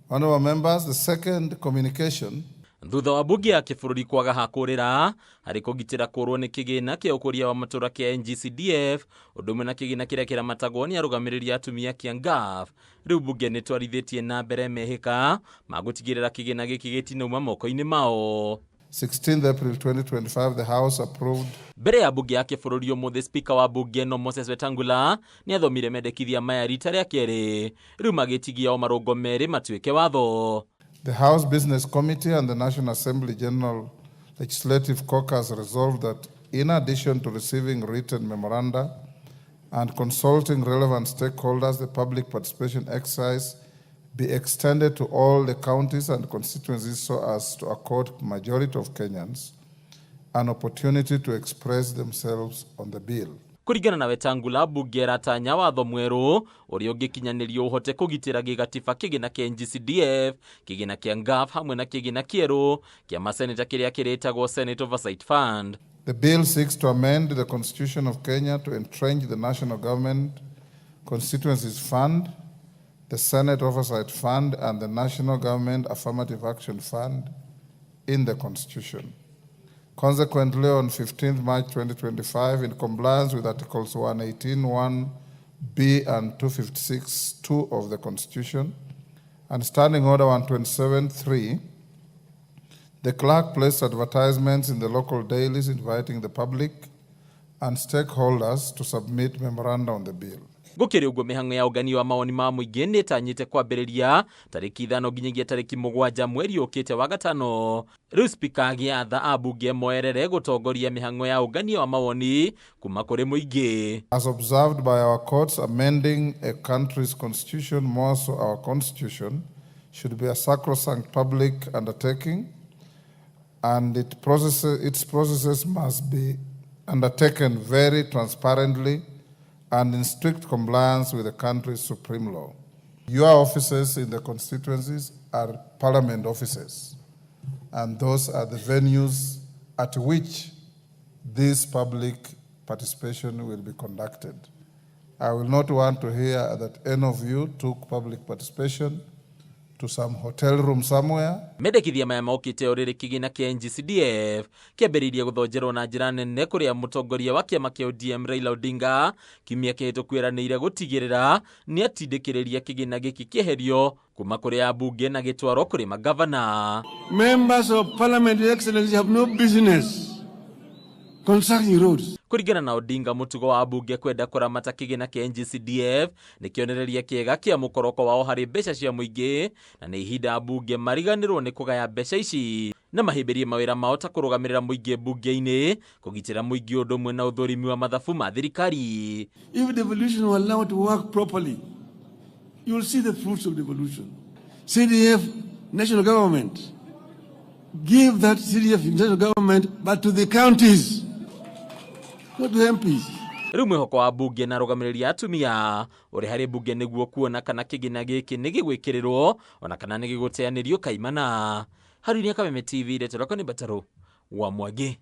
Honorable members, the second communication Thutha wa mbunge ya kĩbũrũri kwaga ha kũrĩra harĩ kũgitĩra kũrwo nĩ kĩgĩna kĩa ũkũria wa matũra kĩa NGCDF, ũndũ ũmwe na kĩgĩna kĩrĩa kĩramatagwo nĩ arũgamĩrĩri a atumia kĩa NGAAF, rĩu mbunge nĩ twarithĩtie na mbere mehĩka ma gũtigĩrĩra kĩgĩna gĩkĩ gĩtinauma moko-inĩ mao. 16th April 2025, the House approved Mbere ya mbunge ya kĩbũrũri ũmũthĩ, spika wa mbunge ĩno Moses Wetangula nĩ athomire mendekithia maya rita rĩa kerĩ, rĩu magĩtigia o marũngo merĩ matuĩke watho. The House Business Committee and the National Assembly General Legislative Caucus resolved that in addition to receiving written memoranda and consulting relevant stakeholders, the public participation exercise be extended to all the counties and constituencies so as to accord majority of Kenyans an opportunity to express themselves on the bill. Kũringana na Wetangula, mbunge ĩratanya watho mwerũ ũrĩa ũngĩkinyanĩrio ũhote kũgitĩra gĩgatiba kĩgĩna kĩa NGCDF, kĩgĩna kĩa NGAAF hamwe na kĩgĩna kĩerũ kĩa maseneta kĩrĩa kĩrĩtagwo Senate Oversight Fund. The bill seeks to amend the Constitution of Kenya to entrench the National Government Constituencies Fund, the Senate Oversight Fund, and the National Government Affirmative Action Fund in the Constitution. Consequently, on 15th March 2025, in compliance with Articles 118.1b and 256.2 of the Constitution, and Standing Order 127.3, the clerk placed advertisements in the local dailies inviting the public and stakeholders to submit memoranda on the bill. Gũkĩrĩ ũguo, mĩhang'o ya ũngania wa mawoni ma mũingĩ nĩ ĩtanyĩte kwambĩrĩria tarĩki 5 nginyagia tarĩki 7 mweri ũkĩte wa gatano. Rĩu spika agĩatha ambunge moerere gũtongoria mĩhang'o ya ũngania wa mawoni kuma kũrĩ mũingĩ. As observed by our courts, amending a country's constitution, more so our constitution, should be a sacrosanct public undertaking, and its processes must be undertaken very transparently and in strict compliance with the country's supreme law. Your offices in the constituencies are parliament offices, and those are the venues at which this public participation will be conducted. I will not want to hear that any of you took public participation to some hotel room somewhere. Mendekithia maya mokĩte o rĩrĩ kĩgĩna kĩa NGCDF kĩambĩrĩirie gũthonjerwo na njĩra nene, kũrĩa mũtongoria wa kĩama kĩa ODM Raila Odinga kiumia kĩhĩtũku eranĩire gũtigĩrĩra nĩ atindĩkĩrĩria kĩgĩna gĩkĩ kĩeherio kuma kũrĩ ambunge na gĩtwarwo kũrĩ magavana. Members of Parliament, Your Excellency, have no business constructing roads. Kũringana na Odinga, mũtugo wa ambunge kwenda kũramata kĩgĩna kĩa NGCDF nĩ kĩonereria kĩega kĩa mũkoroko wao harĩ mbeca cia mũingĩ, na nĩ ihinda ambunge mariganĩrwo nĩ kũgaya mbeca ici na mahĩmbĩrie mawĩra mao ta kũrũgamĩrĩra mũingĩ mbunge-inĩ, kũgitĩra mũingĩ, ũndũ ũmwe na ũthũrimi wa mathabu ma thirikari. If devolution were allowed to work properly, you will see the fruits of devolution. CDF, national government, give that CDF national government, but to the counties, not to MPs. Rĩu mwĩhoko wa mbunge na arũgamĩrĩri a atumia ũrĩ harĩ mbunge nĩguo kuona kana kĩgĩna gĩkĩ nĩ gĩgwĩkĩrĩrwo ona kana nĩ gĩgũteanĩrio kaimana. Harũni Kameme TV, ndeto rakwa nĩ Mbatarũ wa Mwangi.